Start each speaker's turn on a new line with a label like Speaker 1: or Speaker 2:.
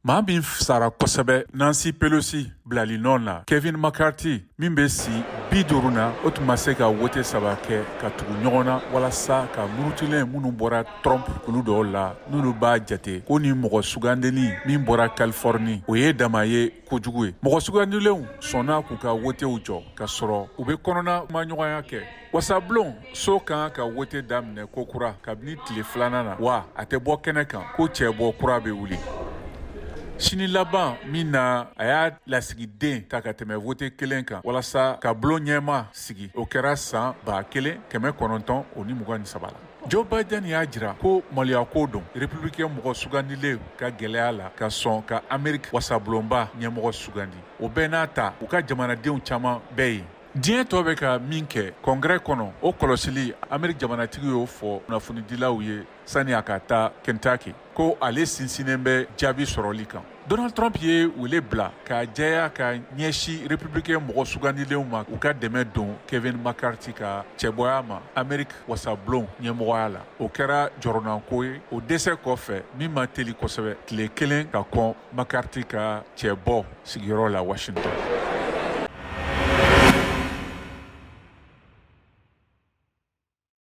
Speaker 1: Maa min sara kosɛbɛ Nancy Pelosi bilali nɔ na, Kevin McCarthy min bɛ si 50 na, o tun ma se ka wote saba kɛ ka tugu ɲɔgɔn na walasa ka murutilen minnu bɔra Trump kulu dɔw la, n'olu b'a jate ko ni mɔgɔ sugandili min bɔra Californie, o ye dama ye kojugu ye. Mɔgɔ sugandilenw sɔnna k'u ka wotew jɔ ka sɔrɔ u bɛ kɔnɔna kumaɲɔgɔnya kɛ. Wasabulon so kan ka wote daminɛ kokura kabini tile filanan na, wa a tɛ bɔ kɛnɛ kan ko cɛbɔ kura bɛ wuli sini laban min na a y'a lasigiden ta ka tɛmɛ wote kelen kan walasa ka bulon ɲɛmaa sigi. O kɛra san 1923 la. Joe Biden y'a jira ko maloyako don républicain mɔgɔ sugandilen ka gɛlɛya la ka sɔn ka Amerique wasabulonba ɲɛmɔgɔ sugandi. O bɛɛ n'a ta, u ka jamanadenw caman bɛ yen. Diɲɛ tɔ bɛ ka min kɛ congrès kɔnɔ, o kɔlɔsili, Amerique jamanatigi y'o fɔ kunnafonidilaw ye sani a ka taa Kentucky, ko ale sinsinnen bɛ jaabi sɔrɔli kan. Donald Trump ye wele bila k'a jɛya ka ɲɛsin républicain mɔgɔ sugandilenw ma, u ka dɛmɛ don Kevin McCarthy ka cɛbɔya ma Amerique wasabulon ɲɛmɔgɔya la. O kɛra jɔrɔnanko ye o dɛsɛ kɔfɛ min ma teli kosɛbɛ, tile kelen ka kɔn McCarthy ka cɛbɔ sigiyɔrɔ la Washington.